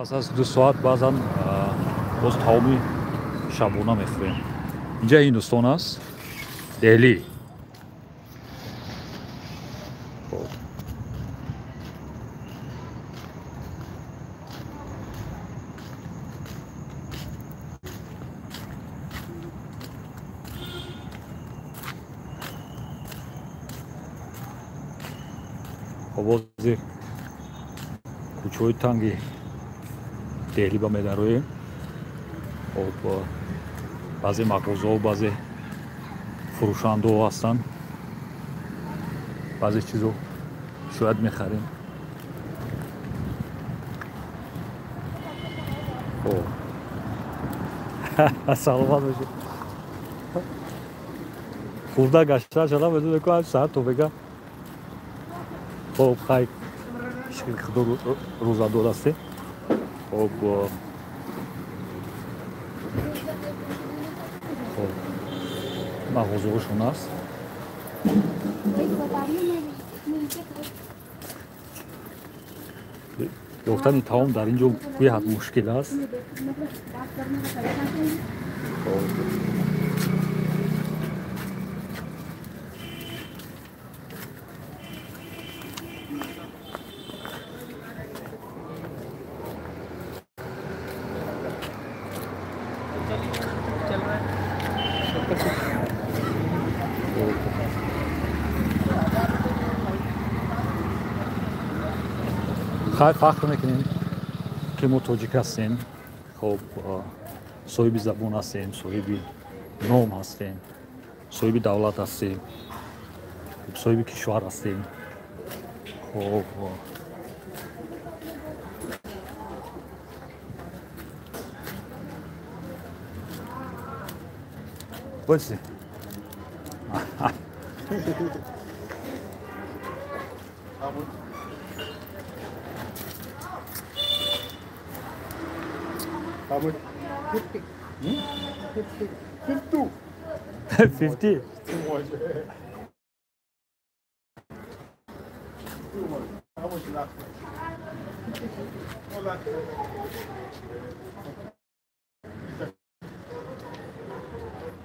Пас аз 2 соат баъзан боз таоми шабона мехӯрем. Инҷа Ҳиндустон аст, Деҳлӣ. Овози кӯчаҳои танги Деҳлӣ ба медароем. Хоб, баъзе мағозаҳо, баъзе фурӯшандаҳо ҳастанд, баъзе чизо шояд мехарем. Хоб, саломат бошед. Хурда гашта шада медонед ку саат то бега. Хоб, хай, шукри Худо рӯзадор ҳастем. Хоб, хоб, мағозаҳошон аст. Ёфтани таом дар ин ҷо беҳад мушкил аст. Хай, фахр мекунем, ки мо тоҷик ҳастем. Хоб, соҳиби забон ҳастем, соҳиби ном ҳастем, соҳиби давлат ҳастем, соҳиби кишвар ҳастем. Хоб, What's it? How much? 50. Hmm? 50. 52. 50? Too much. Too much. How much last one?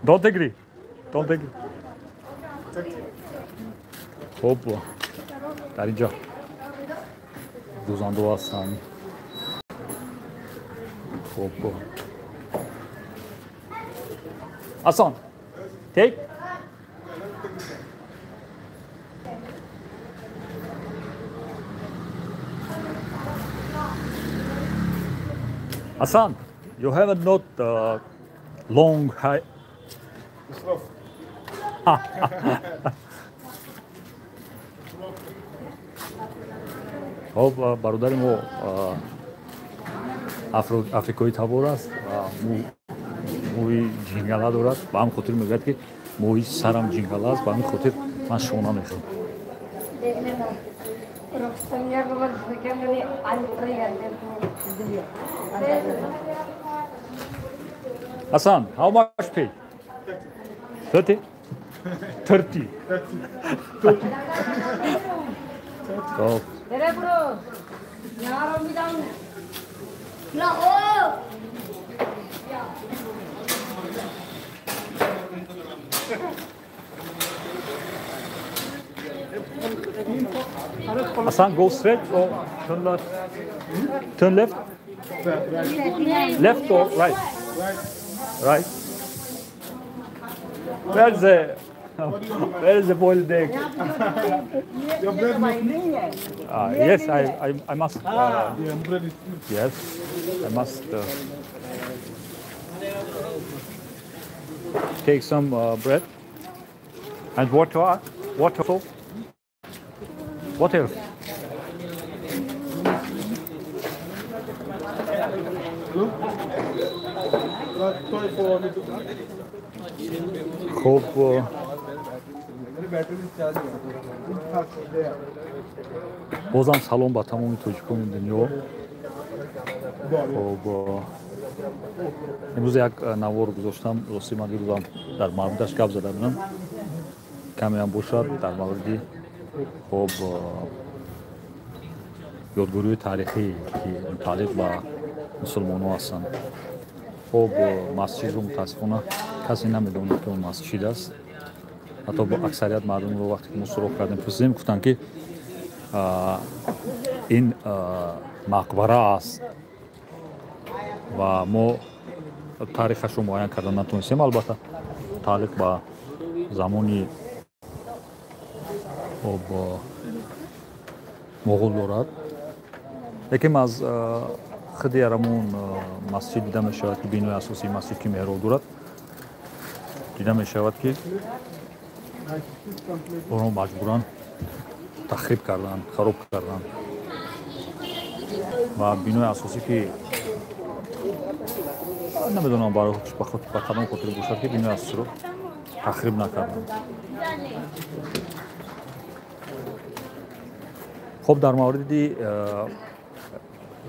Don't agree. Don't agree. Хоб, дар инҷо дӯзандо ҳастанд. Хоб, Асон, take. Hassan, you have not long hair. Хоб, бародари мо африкои табор аст, мӯи ҷингала дорад. Ба ҳамин хотир мегӯяд, ки мӯи сарам ҷингала аст, ба ҳамин хотир ман шона мехӯрам. Hassan, how much pay? 30? 30. 30. Hassan, go straight or turn left? Turn left? Left or right? Right. Where's the where is the boiled egg? Your bread must Yes, I must. Bread is yes, I must take some bread and water. Water. What else? Хоб, бозам салом ба тамоми тоҷикони дунё. Хоб, имрӯз як навор гузоштам. Рости ман дирӯзам дар мавридаш гап зада будам, камеам бошад дар мавриди хоб ёдгориҳои таърихӣ, ки мутааллиқ ба мусулмонҳо ҳастанд. Хоб, масҷидро мутаассифона касе намедонад, ки он масҷид аст. Ҳатто бо аксарият мардумро вақте ки мо суроғ кардем, пурсидем, гуфтанд, ки ин мақбара аст ва мо таърихашро муайян карда натонистем. Албатта, тааллуқ ба замони, хоб, моғул дорад, лекин аз худи арамон масҷид дида мешавад, ки бинои асосии масҷид, ки меҳроб дорад, дида мешавад, ки онро маҷбуран тахриб карданд, хароб карданд ва бинои асосӣ, ки намедонам ба кадом хотир бошад, ки бинои асосиро тахриб накарданд. Хоб, дар мавриди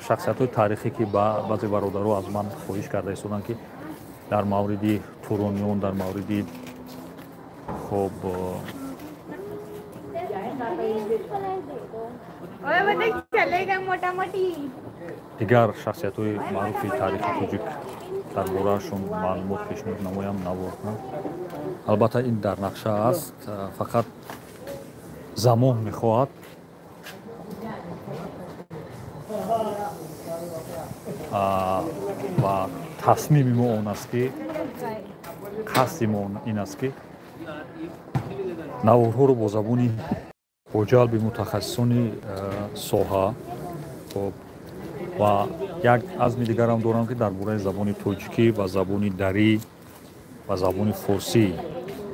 шахсиятҳои таърихӣ, ки баъзе бародаро аз ман хоҳиш карда истоданд, ки дар мавриди турониён, дар мавриди, хоб, дигар шахсиятҳои маъруфи таърихи тоҷик дар бораашон маълумот пешниҳод намоям, навор кунам, албатта, ин дар нақша аст, фақат замон мехоҳад. Ва тасмими мо он аст, ки қасди мо ин аст, ки наворҳоро бо забони, бо ҷалби мутахассисони соҳа. Хоб, ва як азми дигарам дорам, ки дар бораи забони тоҷикӣ ва забони дарӣ ва забони форсӣ,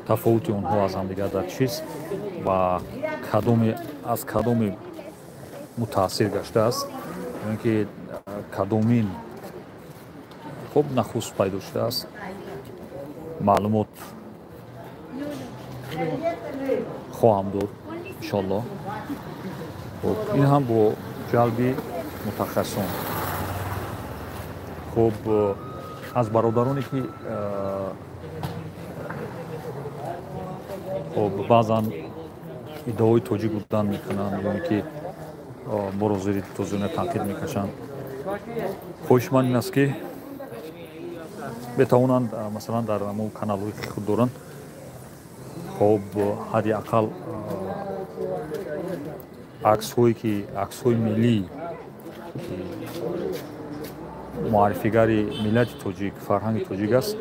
тафовути онҳо аз ҳамдигар дар чист ва кадоме аз кадоме мутаассир гаштааст, ё ин ки кадомин, хуб, нахуст пайдо шудааст, маълумот хоҳам дод, иншоаллоҳ. Хуб, ин ҳам бо ҷалби мутахассисон. Хуб, аз бародароне, ки, хуб, баъзан иддаои тоҷик будан мекунанд ё ин ки моро зери тозиёна танқид мекашанд, хоҳиши ман ин аст, ки метавонанд, масалан, дар ҳамон каналҳое, ки худ доранд, хоб, ҳадди ақал аксҳое, ки аксҳои миллӣ, ки муаррифигари миллати тоҷик, фарҳанги тоҷик аст,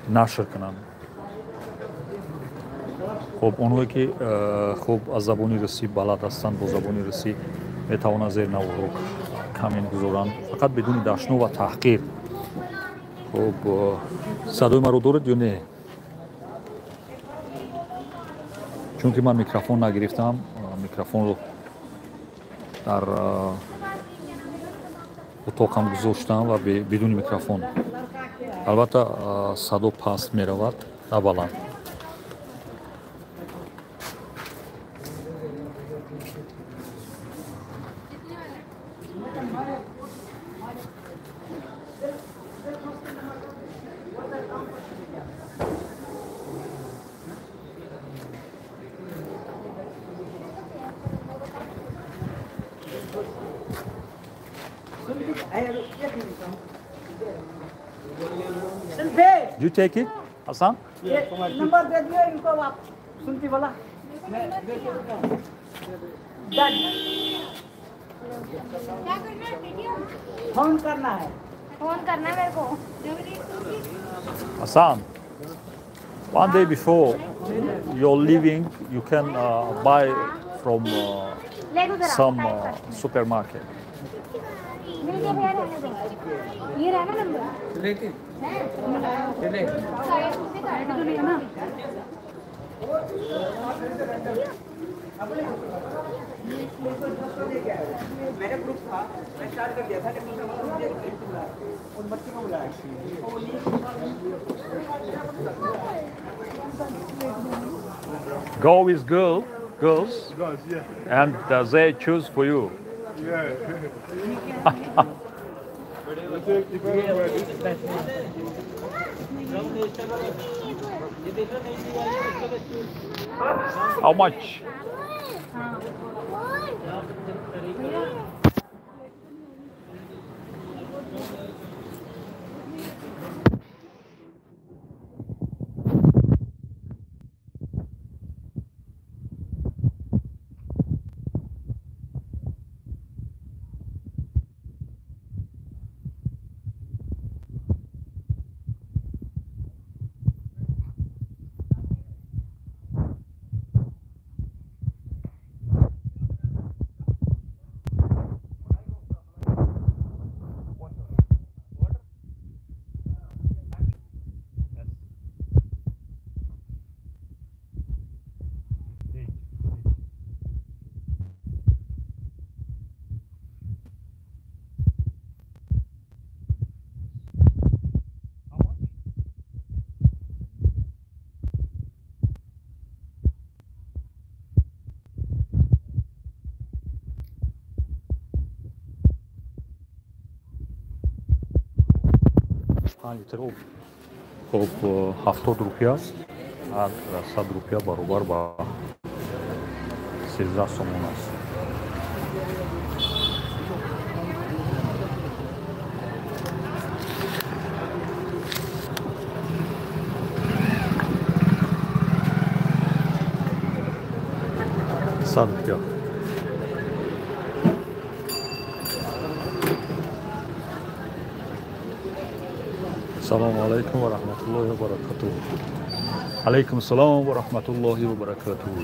нашр кунанд. Хоб, онҳое, ки, хоб, аз забони русӣ балад ҳастанд, бо забони русӣ метавонанд зери наворҳо коммент гузоранд, фақат бидуни дашно ва таҳқир. Хоб, садои маро доред ё не? Чунки ман микрофон нагирифтам, микрофонро дар утоқам гузоштам ва бидуни микрофон. Албатта, садо паст меравад, на баланд. You take it, Hassan? Number दे दियो इनको आप, सुनती वाला। डन। क्या करना है? Video phone करना है। फोन करना है मेरे को। Hassan, one day before you're leaving, you can buy from ले दो जरा। some supermarket. मिल गया भैया, रहने दो। ये रहा ना नंबर। लेकिन चले। तो नहीं है ना? मैंने ग्रुप था, मैं स्टार्ट कर दिया था, लेकिन उन बच्चे को बुलाया। Go with girls, Girls, yeah. and they choose for you. Yeah. You take, if I don't wear this. How much? 5 литр об хоб 70 рупия аст. Ҳар 100 рупия баробар ба 13 сомон аст. 100 рупия. Салому алайкум ва раҳматуллоҳи ва баракатуҳ. Алайкум салом ва раҳматуллоҳи ва баракатуҳ.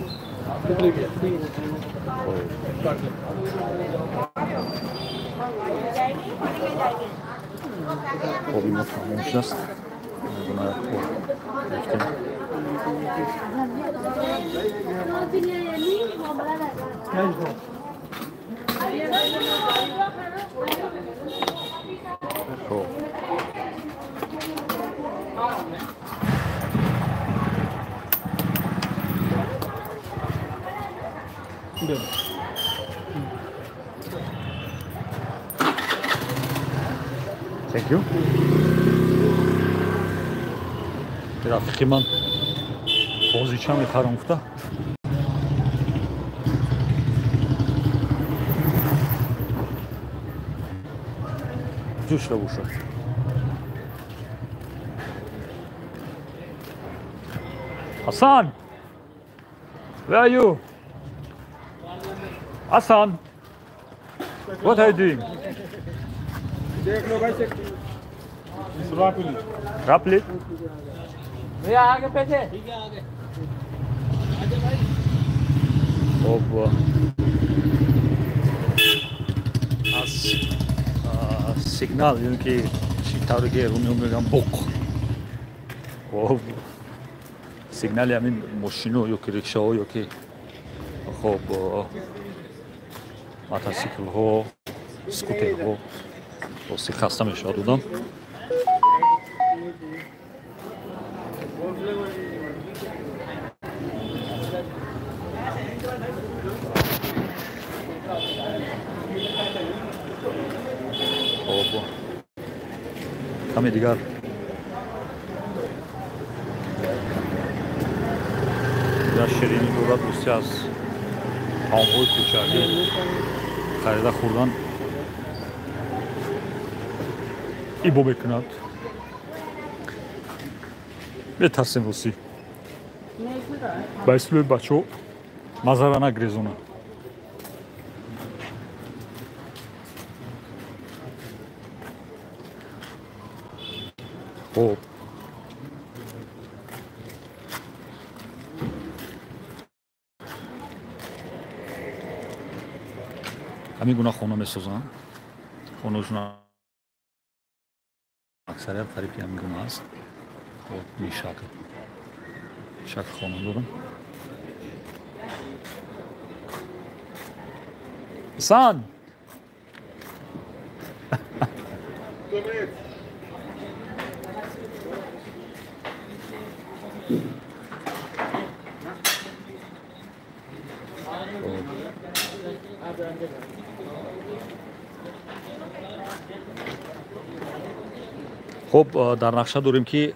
Оби мо тамом шудааст. Гуна гирифтем. Хоб. Thank you. Рафиқи ман бозича мехарам гуфта. Ҷӯшда бошад. Ҳасан! Where are you? Hassan! What are you doing? It's rapidly. Rapidly? भैया आगे पैसे। Хоб аз сигнал ё ки чӣ тавре ки румиё мегӯям буқ. Хоб сигнали ҳамин мошино ё ки рикшаҳо ё ки хоб мотосиклҳо, скутерҳо рости хаста мешавад одам. Хоб каме дигар я ширинӣ дорад рости аз таомҳои кӯчагӣ харида хӯрдан ибо мекунад. Метарсем рости ба ислоҳи бачаҳо мазара нагрезонад. Хоб ҳамин гуна хона месозанд. Хонаошон аксарият қариб ки ҳамин гуна аст. Хоб ин шакл шакл хона дорам. Сан! Хоб дар нақша дорем ки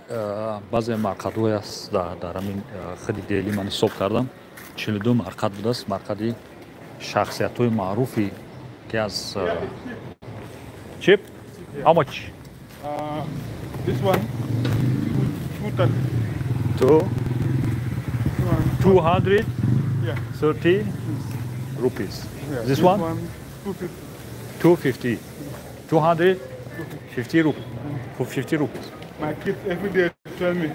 баъзе марқадҳое аст дар ҳамин худи Дели ман ҳисоб кардам 42 марқад будааст. Марқади шахсиятҳои маъруфи ки аз чип. How much? This one 230 rupees. This one 250. 250 rupees. For 50 rupees. My kids every day tell me,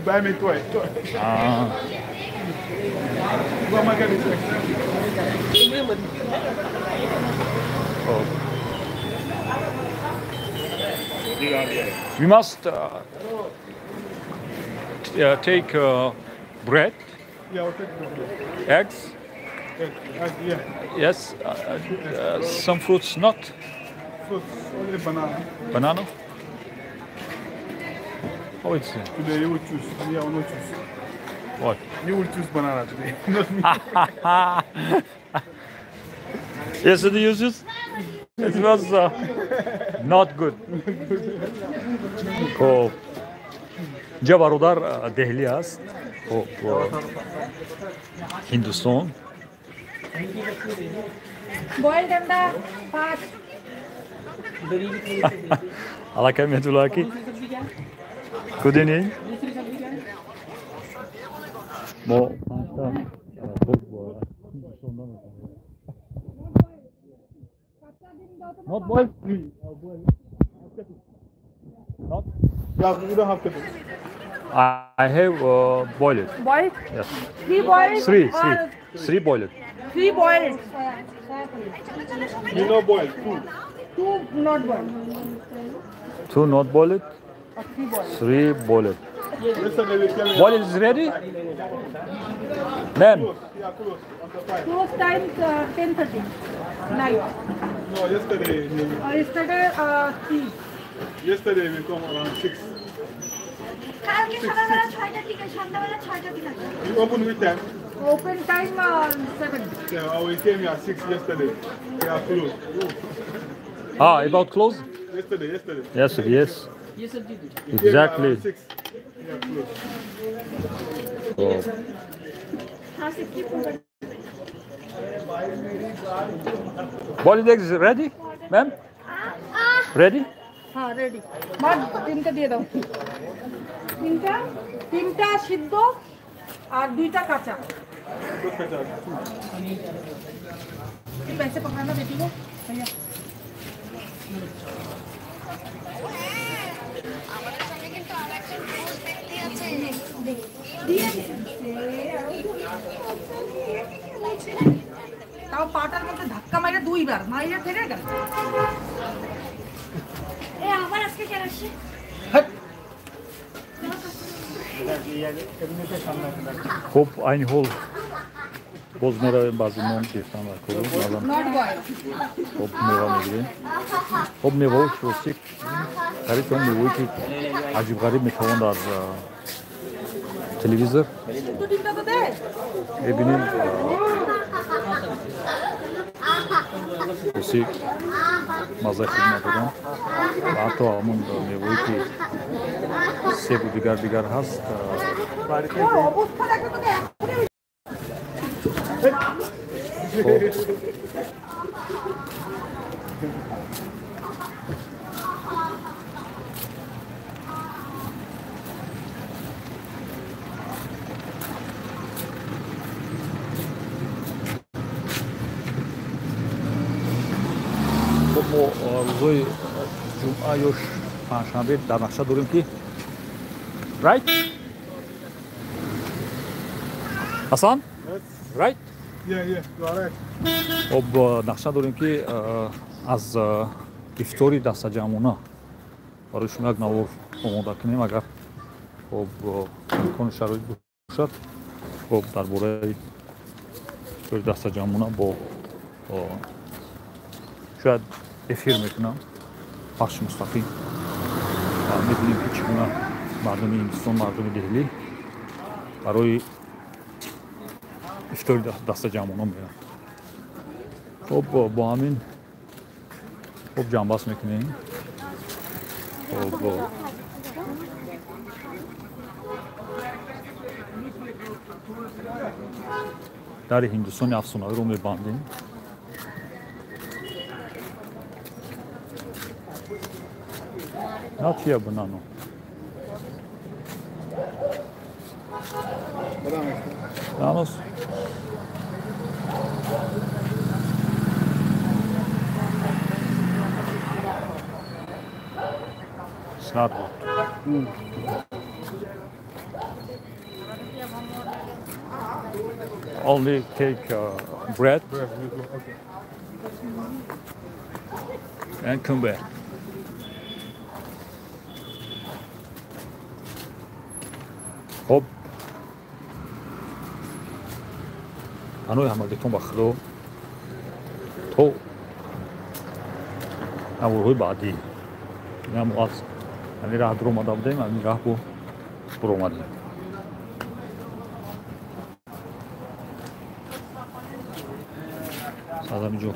buy me toy. Ah. Go market is expensive. Oh. We must take bread. Yeah, I'll take bread. Eggs. Egg, yeah. Yes. Some fruits, not. Fruits, only banana. Banana? How it's it? Today you will choose. Me, I will not choose. What? You will choose banana today, not me. Yesterday you choose? It was. Not good. Хоб, инҷа бародар Деҳлӣ аст. Хоб, Ҳиндустон. Boiled अंडा 5. Аллакай медула ки Good evening. Мо панҷта хоб Not boiled? Not? Yeah, we don't have kettle. I have boiled. Boiled? Yes. 3 boiled? Three boiled. 3 boiled. You not boiled. 2. 2 not boiled. 2 not boiled. 3 boiled. 3 boiled. Boiled is ready? Ma'am. Yeah, close. Close time 10:30. Night. No, yesterday. Yesterday 3. Yesterday we come around 6. You open which time? Open time 7. Yeah, we came here at 6 yesterday. We are closed. Ah, about close? Yesterday. Yesterday, yes. Exactly. 6. We are closed. Oh. Boiled eggs ready, ma'am? Ready? হ্যাঁ, ready. মা তিনটা দিয়ে দাও। তিনটা সিদ্ধ আর 2টা কাঁচা। पैसे पकड़ना बेटी को भैया। তাও পাটার মধ্যে ধাক্কা মাইরা দুইবার মাইরা ফেরে গেল। আবার আজকে কেন আসছে? Хуб, айни ҳол боз меравем баъзи нон гирифтан дар кӯру. Хуб, мева мегирем. Хуб, меваҳо рости қариб он мевое ки аҷибғариб метавон дар телевизор мебинем. Рости маззаи хуб надорам ва ҳатто ҳамон мевое ки себу дигар ҳаст. Хуб, мо рӯзҳои ҷумъа ё панҷшанбе дар нақша дорем ки right? Ҳасан? Right? Yeah, you are right. Хуб, нақша дорем ки аз ифтори дастаҷамъона барои шумо як навор омода кунем, агар хуб имкони шароит бошад. Хуб, дар бораи ифтори дастаҷамъона бо шояд эфир мекунам, пахши мустақим. Мебинем ки чӣ гуна мардуми Ҳиндустон, мардуми Деҳлӣ барои ифтори дастаҷамъона мераванд. Хуб, бо ҳамин хуб ҷамъбаст мекунем. Хуб, дари Ҳиндустони афсонавиро мебандем. Not here, banana. Vamos. It's not hot. Only take bread and come back. Хоб, паноҳи ҳамагитон ба Худо то наворҳои баъдӣ. Мо аз ҳамин раҳ дуромада будем, ҳамин раҳ бо буромадем. Аз ҳамин ҷо.